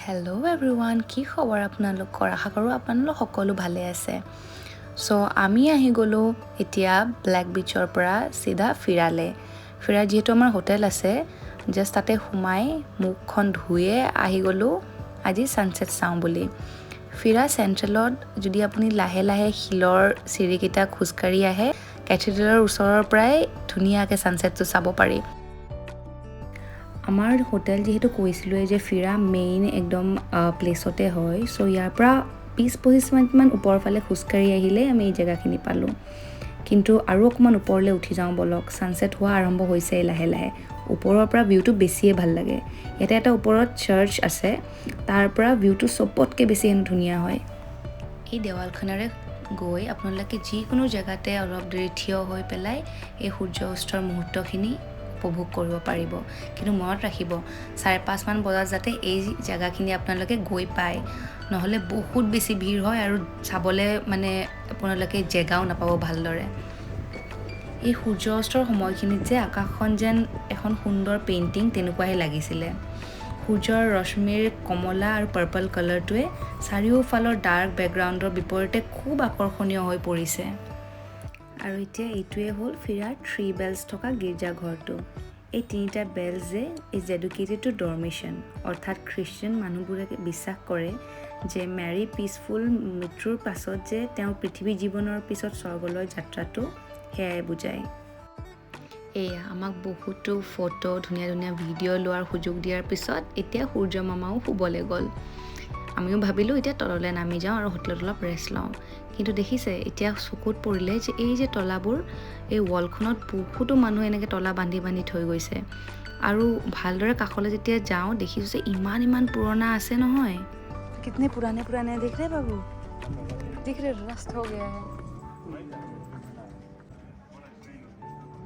Hello' everyone, কি খবৰ আপোনালোকৰ? আশা কৰোঁ আপোনালোক সকলো ভালে আছে। চ' আমি আহি গ'লোঁ এতিয়া ব্লেক বিচৰ পৰা চিধা ফিৰালে। ফিৰাত যিহেতু আমাৰ হোটেল আছে, জাষ্ট তাতে সোমাই মুখখন ধুয়ে আহি গ'লোঁ আজি ছানছেট চাওঁ বুলি। ফিৰা চেণ্ট্ৰেলত যদি আপুনি লাহে লাহে শিলৰ চিৰিকেইটা খোজকাঢ়ি আহে, কেথিড্ৰেলৰ ওচৰৰ পৰাই ধুনীয়াকৈ ছানছেটটো চাব পাৰি। আমাৰ হোটেল যিহেতু কৈছিলোঁৱে যে ফিৰা মেইন একদম প্লেচতে হয়, চ' ইয়াৰ পৰা 20-25 মিনিটমান ওপৰৰ ফালে খোজকাঢ়ি আহিলে আমি এই জেগাখিনি পালোঁ। কিন্তু আৰু অকণমান ওপৰলৈ উঠি যাওঁ ব'লক। ছানছেট হোৱা আৰম্ভ হৈছে লাহে লাহে। ওপৰৰ পৰা ভিউটো বেছিয়ে ভাল লাগে। ইয়াতে এটা ওপৰত চাৰ্চ আছে, তাৰ পৰা ভিউটো চবতকৈ বেছি হেনো ধুনীয়া হয়। এই দেৱালখনেৰে গৈ আপোনালোকে যিকোনো জেগাতে অলপ দেৰি থিয় হৈ পেলাই এই সূৰ্য অস্তৰ মুহূৰ্তখিনি উপভোগ কৰিব পাৰিব। কিন্তু মনত ৰাখিব, 5:30মান বজাত যাতে এই জেগাখিনি আপোনালোকে গৈ পায়, নহ'লে বহুত বেছি ভিৰ হয় আৰু চাবলৈ মানে আপোনালোকে জেগাও নাপাব ভালদৰে। এই সূৰ্য অস্তৰ সময়খিনিত যে আকাশখন যেন এখন সুন্দৰ পেইণ্টিং তেনেকুৱাহে লাগিছিলে। সূৰ্যৰ ৰশ্মিৰ কমলা আৰু পাৰ্পল কালাৰটোৱে চাৰিওফালৰ ডাৰ্ক বেকগ্ৰাউণ্ডৰ বিপৰীতে খুব আকৰ্ষণীয় হৈ পৰিছে। আৰু এতিয়া এইটোৱে হ'ল ফিৰাৰ 3 বেলছ থকা গীৰ্জাঘৰটো। এই তিনিটা বেলছ যে is dedicated to ডৰমিশ্যন, অৰ্থাৎ খ্ৰীষ্টিয়ান মানুহবোৰে বিশ্বাস কৰে যে মেৰী পিচফুল মৃত্যুৰ পাছত যে তেওঁৰ পৃথিৱী জীৱনৰ পিছত স্বৰ্গলৈ যাত্ৰাটো সেয়াই বুজায়। এয়া আমাক বহুতো ফটো, ধুনীয়া ধুনীয়া ভিডিঅ' লোৱাৰ সুযোগ দিয়াৰ পিছত এতিয়া সূৰ্য মামাও শুবলৈ গ'ল। আমিও ভাবিলোঁ এতিয়া তললৈ নামি যাওঁ আৰু হোটেলত অলপ ৰেষ্ট লওঁ। কিন্তু দেখিছে এতিয়া চকুত পৰিলে যে এই যে তলাবোৰ, এই ৱালখনত বহুতো মানুহে এনেকৈ তলা বান্ধি বান্ধি থৈ গৈছে। আৰু ভালদৰে কাষলৈ যেতিয়া যাওঁ দেখিছোঁ যে ইমান ইমান পুৰণা আছে নহয়। कितने पुराने पुराने हैं, देख रहे हैं बाबू, दिख रहे, रस्ट हो गया है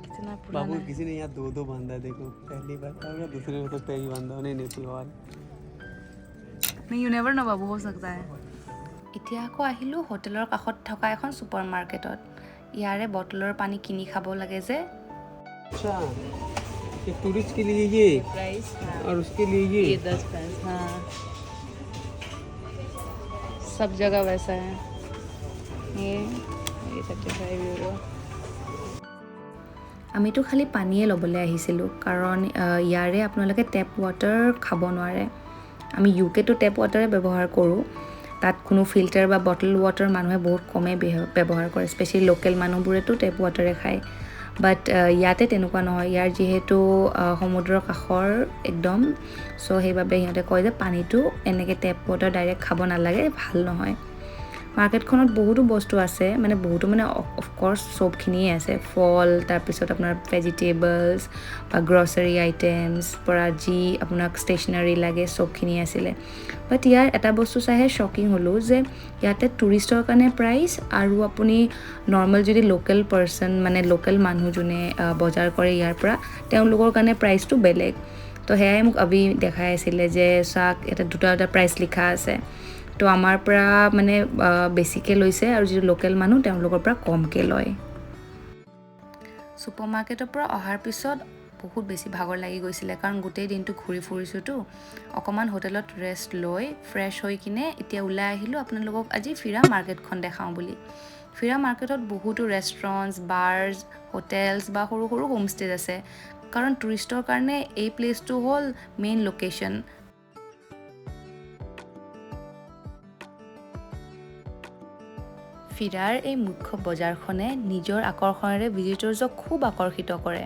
कितना पुराना बाबू है। किसी ने यहाँ दो दो बांधा है, देखो पहली बार था या दूसरे हो सकता है कि बांधा नहीं नहीं फिलहाल नहीं, you never know बाबू, हो सकता है। এতিয়া আকৌ আহিলোঁ হোটেলৰ কাষত থকা এখন ছুপাৰ মাৰ্কেটত। ইয়াৰে বটলৰ পানী কিনি খাব লাগে যে। अच्छा, ये टूरिस्ट के लिए ये प्राइस और उसके लिए ये ये 10 पैंस। हाँ, सब जगह वैसा है। ये 35 यूरो। আমিতো খালি পানীয়ে ল'বলৈ আহিছিলোঁ, কাৰণ ইয়াৰে আপোনালোকে টেপ ৱাটাৰ খাব নোৱাৰে। আমি ইউ কেতো টেপ ৱাটাৰে ব্যৱহাৰ কৰোঁ, তাত কোনো ফিল্টাৰ বা বটল ৱাটাৰ মানুহে বহুত কমেই ব্যৱহাৰ কৰে। স্পেচিয়েলি লোকেল মানুহবোৰেতো টেপ ৱাটাৰে খায়। বাট ইয়াতে তেনেকুৱা নহয়। ইয়াৰ যিহেতু সমুদ্ৰৰ কাষৰ একদম, চ' সেইবাবে সিহঁতে কয় যে পানীটো এনেকৈ টেপ ৱাটাৰ ডাইৰেক্ট খাব নালাগে, ভাল নহয়। মাৰ্কেটখনত বহুতো বস্তু আছে, মানে বহুতো মানে অফক'ৰ্ছ চবখিনিয়ে আছে। ফল, তাৰপিছত আপোনাৰ ভেজিটেবলছ বা গ্ৰচাৰী আইটেমছ পৰা যি আপোনাক ষ্টেচনাৰী লাগে চবখিনিয়ে আছিলে। বাট ইয়াৰ এটা বস্তু চাইহে শ্বকিং হ'লোঁ যে ইয়াতে টুৰিষ্টৰ কাৰণে প্ৰাইচ আৰু আপুনি নৰ্মেল যদি লোকেল পাৰ্চন মানে লোকেল মানুহ যোনে বজাৰ কৰে ইয়াৰ পৰা, তেওঁলোকৰ কাৰণে প্ৰাইচটো বেলেগ। তো সেয়াই মোক আবি দেখাই আছিলে যে চাওক ইয়াতে দুটা দুটা প্ৰাইচ লিখা আছে। তো আমাৰ পৰা মানে বেছিকৈ লৈছে আৰু যিটো লোকেল মানুহ তেওঁলোকৰ পৰা কমকৈ লয়। ছুপাৰ মাৰ্কেটৰ পৰা অহাৰ পিছত বহুত বেছি ভাগৰ লাগি গৈছিলে, কাৰণ গোটেই দিনটো ঘূৰি ফুৰিছোঁতো। অকণমান হোটেলত ৰেষ্ট লৈ ফ্ৰেছ হৈ কিনে এতিয়া ওলাই আহিলোঁ আপোনালোকক আজি ফিৰা মাৰ্কেটখন দেখাওঁ বুলি। ফিৰা মাৰ্কেটত বহুতো ৰেষ্টুৰেণ্টছ, বাৰ্ছ, হোটেলছ বা সৰু সৰু হোমষ্টেজ আছে, কাৰণ টুৰিষ্টৰ কাৰণে এই প্লেচটো হ'ল মেইন লোকেশ্যন। ফিৰাৰ এই মুখ্য বজাৰখনে নিজৰ আকৰ্ষণেৰে ভিজিটৰ্ছক খুব আকৰ্ষিত কৰে।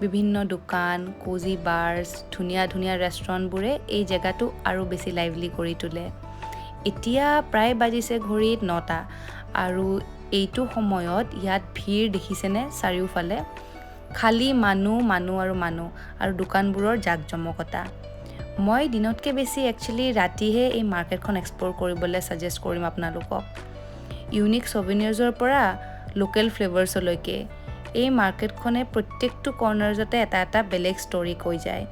বিভিন্ন দোকান, কোজি বাৰ্ছ, ধুনীয়া ধুনীয়া ৰেষ্টুৰেণ্টবোৰে এই জেগাটো আৰু বেছি লাইভলি কৰি তোলে। এতিয়া প্ৰায় বাজিছে ঘড়ীত 9টা আৰু এইটো সময়ত ইয়াত ভিৰ দেখিছেনে? চাৰিওফালে খালী মানুহ, মানুহ আৰু মানুহ আৰু দোকানবোৰৰ জাক-জমকতা। মই দিনতকৈ বেছি একচুৱেলি ৰাতিহে এই মাৰ্কেটখন এক্সপ্ল'ৰ কৰিবলৈ ছাজেষ্ট কৰিম আপোনালোকক। ইউনিক ছভিনিয়াৰ্ছৰ পৰা লোকেল ফ্লেভাৰ্ছলৈকে এই মাৰ্কেটখনে প্ৰত্যেকটো কৰ্ণাৰতে এটা এটা বেলেগ ষ্টৰী কৈ যায়,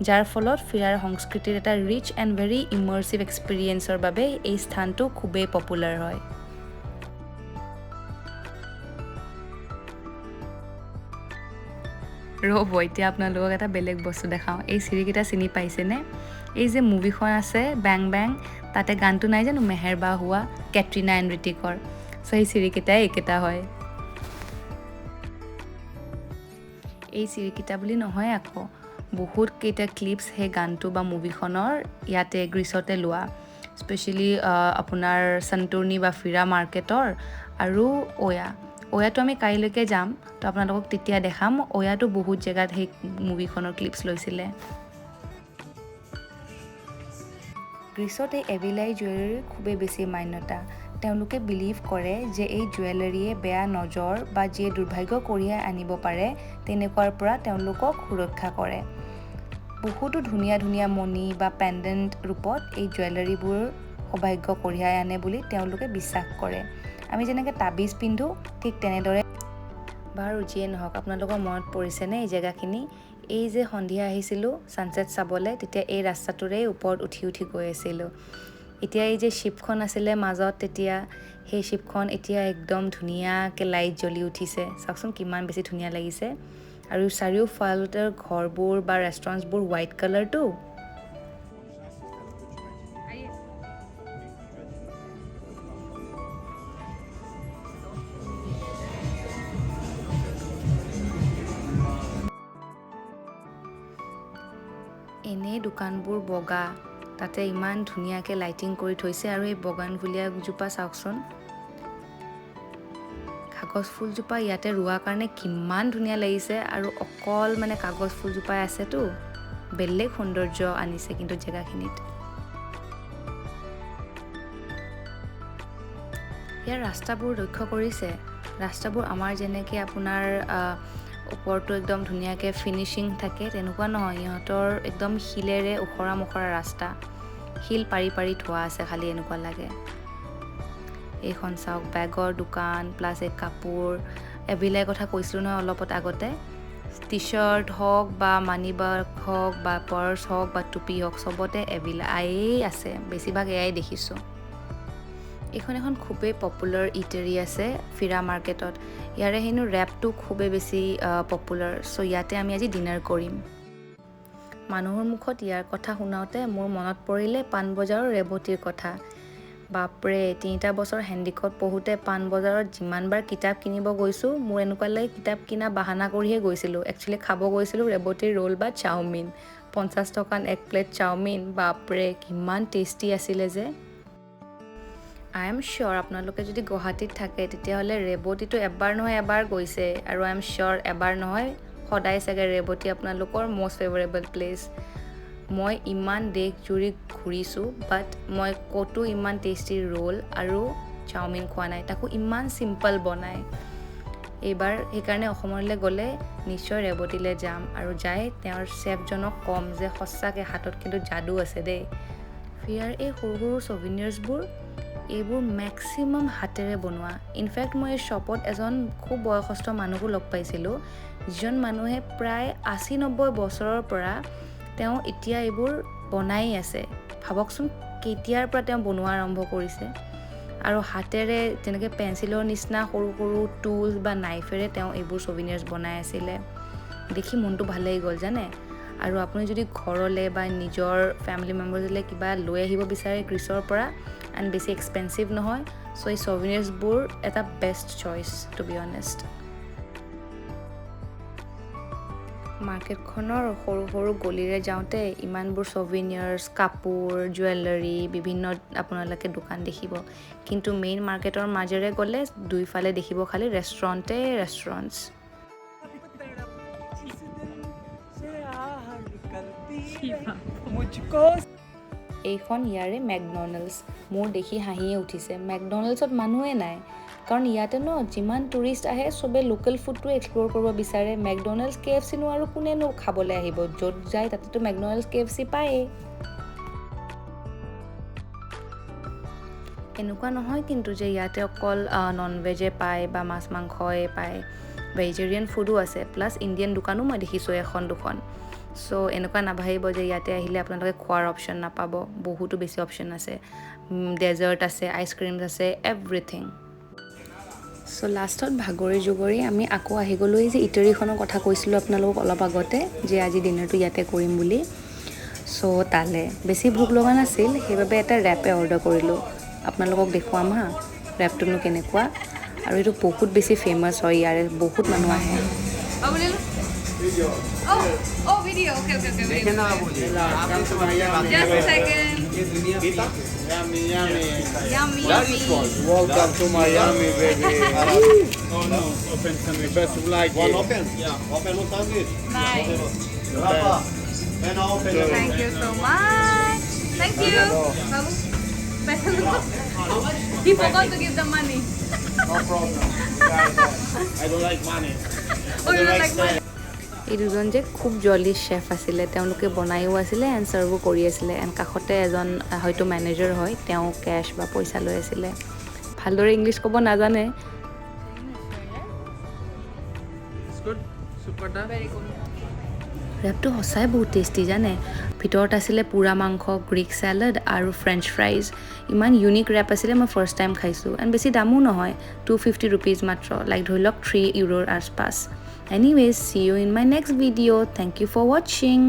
যাৰ ফলত ফিৰাৰ সংস্কৃতিৰ এটা ৰিচ এণ্ড ভেৰি ইমাৰ্চিভ এক্সপিৰিয়েঞ্চৰ বাবে এই স্থানটো খুবেই পপুলাৰ হয়। ৰ'ব, এতিয়া আপোনালোকক এটা বেলেগ বস্তু দেখাওঁ। এই চিৰিকেইটা চিনি পাইছেনে? এই যে মুভিখন আছে বেং বেং, তাতে গানটো নাই জানো, মেহেৰবা হোৱা, কেটৰিনা এণ্ড ঋতিকৰ। চ' সেই চিৰিকেইটাই এইকেইটা হয়। এই চিৰিকেইটা বুলি নহয়, আকৌ বহুত কেইটা ক্লিপছ সেই গানটো বা মুভিখনৰ ইয়াতে গ্ৰীচতে লোৱা, স্পেচিয়েলি আপোনাৰ সন্তুৰ্ণি বা ফিৰা মাৰ্কেটৰ আৰু অয়া। অয়াটো আমি কাইলৈকে যাম, তো আপোনালোকক তেতিয়া দেখাম। অয়াটো বহুত জেগাত সেই মুভিখনৰ ক্লিপছ লৈছিলে। গ্ৰীচত এই এভিলাই জুৱেলাৰীৰ খুবেই বেছি মান্যতা। তেওঁলোকে বিলিভ কৰে যে এই জুৱেলাৰীয়ে বেয়া নজৰ বা যিয়ে দুৰ্ভাগ্য কঢ়িয়াই আনিব পাৰে তেনেকুৱাৰ পৰা তেওঁলোকক সুৰক্ষা কৰে। বহুতো ধুনীয়া ধুনীয়া মণি বা পেণ্ডেণ্ট ৰূপত এই জুৱেলাৰীবোৰ সৌভাগ্য কঢ়িয়াই আনে বুলি তেওঁলোকে বিশ্বাস কৰে। আমি যেনেকৈ তাবিজ পিন্ধোঁ ঠিক তেনেদৰে। বাৰু যিয়ে নহওক, আপোনালোকৰ মনত পৰিছেনে এই জেগাখিনি? এই যে সন্ধিয়া আহিছিলোঁ ছানছেট চাবলৈ, তেতিয়া এই ৰাস্তাটোৰে ওপৰত উঠি উঠি গৈ আছিলোঁ। এতিয়া এই যে শ্বিপখন আছিলে মাজত, তেতিয়া সেই শ্বিপখন এতিয়া একদম ধুনীয়াকৈ লাইট জ্বলি উঠিছে। চাওকচোন কিমান বেছি ধুনীয়া লাগিছে। আৰু চাৰিওফালতে ঘৰবোৰ বা ৰেষ্টুৰেণ্টছবোৰ হোৱাইট কালাৰটো। এনেই দোকানবোৰ বগা, তাতে ইমান ধুনীয়াকৈ লাইটিং কৰি থৈছে। আৰু এই বগানভুলীয়াজোপা চাওকচোন, কাগজ ফুলজোপা ইয়াতে ৰোৱা কাৰণে কিমান ধুনীয়া লাগিছে। আৰু অকল মানে কাগজ ফুলজোপাই আছেতো, বেলেগ সৌন্দৰ্য আনিছে কিন্তু জেগাখিনিত। ইয়াৰ ৰাস্তাবোৰ লক্ষ্য কৰিছে? ৰাস্তাবোৰ আমাৰ যেনেকৈ আপোনাৰ ওপৰটো একদম ধুনীয়াকৈ ফিনিচিং থাকে তেনেকুৱা নহয়, ইহঁতৰ একদম শিলেৰে ওখৰা মোখৰা ৰাস্তা, শিল পাৰি পাৰি থোৱা আছে খালি এনেকুৱা লাগে। এইখন চাওক, বেগৰ দোকান প্লাছ এই কাপোৰ। এভিলাই কথা কৈছিলোঁ নহয় অলপত আগতে, টি চাৰ্ট হওক বা মানি বেগ হওক বা পাৰ্চ হওক বা টুপি হওক, চবতে এভিলাইয়ে আছে, বেছিভাগ এয়াই দেখিছোঁ। এইখন এখন খুবেই পপুলাৰ ইটাৰী আছে ফিৰা মাৰ্কেটত। ইয়াৰে হেনো ৰেপটো খুবেই বেছি পপুলাৰ। চ' ইয়াতে আমি আজি ডিনাৰ কৰিম। মানুহৰ মুখত ইয়াৰ কথা শুনাওঁতে মোৰ মনত পৰিলে পাণবজাৰৰ ৰেৱতীৰ কথা। বাপৰে, 3টা বছৰ হেণ্ডিকত পঢ়োঁতে পাণবজাৰত যিমানবাৰ কিতাপ কিনিব গৈছোঁ, মোৰ এনেকুৱা লাগে কিতাপ কিনা বাহানা কৰিহে গৈছিলোঁ। একচুৱেলি খাব গৈছিলোঁ ৰেৱতীৰ ৰোল বা চাওমিন। 50 টকাত এক প্লেট চাওমিন, বাপৰে কিমান টেষ্টি আছিলে যে। I am চিয়'ৰ আপোনালোকে যদি গুৱাহাটীত থাকে তেতিয়াহ'লে ৰেৱতীটো এবাৰ নহয় এবাৰ গৈছে, আৰু I am চিয়'ৰ এবাৰ নহয় সদায় চাগে ৰেৱতী আপোনালোকৰ মষ্ট ফেভাৰেবল প্লেচ। মই ইমান দেশ জুৰি ঘূৰিছোঁ, বাট মই ক'তো ইমান টেষ্টি ৰোল আৰু চাওমিন খোৱা নাই, তাকো ইমান চিম্পল বনায়। এইবাৰ সেইকাৰণে অসমলৈ গ'লে নিশ্চয় ৰেৱতীলৈ যাম আৰু যাই তেওঁৰ চেফজনক ক'ম যে সঁচাকৈ হাতত কিন্তু যাদু আছে দেই। ফিৰাৰ এই সৰু সৰু ছভিনিয়াৰ্ছবোৰ, এইবোৰ মেক্সিমাম হাতেৰে বনোৱা। ইনফেক্ট মই এই শ্বপত এজন খুব বয়সস্থ মানুহো লগ পাইছিলোঁ, যিজন মানুহে প্ৰায় 80-90 বছৰৰ পৰা তেওঁ এতিয়া এইবোৰ বনাই আছে। ভাবকচোন কেতিয়াৰ পৰা তেওঁ বনোৱা আৰম্ভ কৰিছে। আৰু হাতেৰে যেনেকৈ পেঞ্চিলৰ নিচিনা সৰু সৰু টুলছ বা নাইফেৰে তেওঁ এইবোৰ ছভিনিয়াৰ্ছ বনাই আছিলে। দেখি মনটো ভাল লাগি গ'ল জানে। আৰু আপুনি যদি ঘৰলৈ বা নিজৰ ফেমিলি মেম্বাৰ্ছলৈ কিবা লৈ আহিব বিচাৰে গ্ৰীচৰ পৰা, এণ্ড বেছি এক্সপেঞ্চিভ নহয়, চ' এই ছভিনিয়াৰ্ছবোৰ এটা best choice to be honest. মাৰ্কেটখনৰ সৰু সৰু গলিৰে যাওঁতে ইমানবোৰ ছভিনিয়াৰ্ছ, কাপোৰ, জুৱেলাৰী, বিভিন্ন আপোনালোকে দোকান দেখিব। কিন্তু মেইন মাৰ্কেটৰ মাজেৰে গ'লে দুইফালে দেখিব খালি ৰেষ্টুৰেণ্টে ৰেষ্টুৰেণ্টছ। এইখন ইয়াৰে মেকডনাল্ডছ। মোৰ দেখি হাঁহিয়ে উঠিছে, মেকডনাল্ডছত মানুহে নাই। কাৰণ ইয়াতে ন যিমান টুৰিষ্ট আহে চবে লোকেল ফুডটো এক্সপ্ল'ৰ কৰিব বিচাৰে। মেকডনাল্ডছ, কে এফ চিনো আৰু কোনেনো খাবলৈ আহিব, য'ত যায় তাতেতো মেকডনাল্ডছ, কে এফ চি পায়েই। এনেকুৱা নহয় কিন্তু যে ইয়াতে অকল নন ভেজে পায় বা মাছ মাংসই পায়, ভেজিটেৰিয়ান ফুডো আছে, প্লাছ ইণ্ডিয়ান দোকানো মই দেখিছোঁ এখন দুখন। চ' এনেকুৱা নাভাবিব যে ইয়াতে আহিলে আপোনালোকে খোৱাৰ অপশ্যন নাপাব, বহুতো বেছি অপশ্যন আছে। ডেজাৰ্ট আছে, আইচক্ৰীমছ আছে, এভৰিথিং। চ' লাষ্টত ভাগৰি জুগৰি আমি আকৌ আহি গ'লোঁ এই যে ইটাৰীখনৰ কথা কৈছিলোঁ আপোনালোকক অলপ আগতে, যে আজি ডিনাৰটো ইয়াতে কৰিম বুলি। চ' তালে বেছি ভোক লগা নাছিল, সেইবাবে এটা ৰেপে অৰ্ডাৰ কৰিলোঁ। আপোনালোকক দেখুৱাম হা ৰেপটোনো কেনেকুৱা। আৰু এইটো বহুত বেছি ফেমাছ হয়, ইয়াৰে বহুত মানুহ আহে। बाबू, ले लो। Oh, video. Okay. देखे ना बाबूजी, आप ही समझ के बात। Just a second. ये दुनिया Yummy, yummy. Yummy, yummy. Welcome to Miami, baby. Oh no, open sandwich. Best you like One it. Open? Yeah. Open one sandwich. Nice. The best. And open. Thank you so much. Thank you. बाबू, पैसा दो। He forgot to give the money. No problem. I don't like money. Oh, you don't like money? এই দুজন যে খুব জলি chef আছিলে, তেওঁলোকে বনায়ো আছিলে এণ্ড ছাৰ্ভো কৰি আছিলে। এণ্ড কাষতে এজন হয়তো মেনেজাৰ হয়, তেওঁ কেছ বা পইচা লৈ আছিলে। ভালদৰে ইংলিছ ক'ব নাজানে। It's good. Super. Very good. ৰেপটো সঁচাই বহুত টেষ্টি জানে। ভিতৰত আছিলে পোৰা মাংস, গ্ৰীক চেলাড আৰু ফ্ৰেঞ্চ ফ্ৰাইজ। ইমান ইউনিক ৰেপ আছিলে, মই ফাৰ্ষ্ট টাইম খাইছোঁ। এণ্ড বেছি দামো নহয়, 250 ৰুপিজ মাত্ৰ, লাইক ধৰি লওক 3 ইউৰোৰ আছপাছ। Anyways, see you in my next video. Thank you for watching.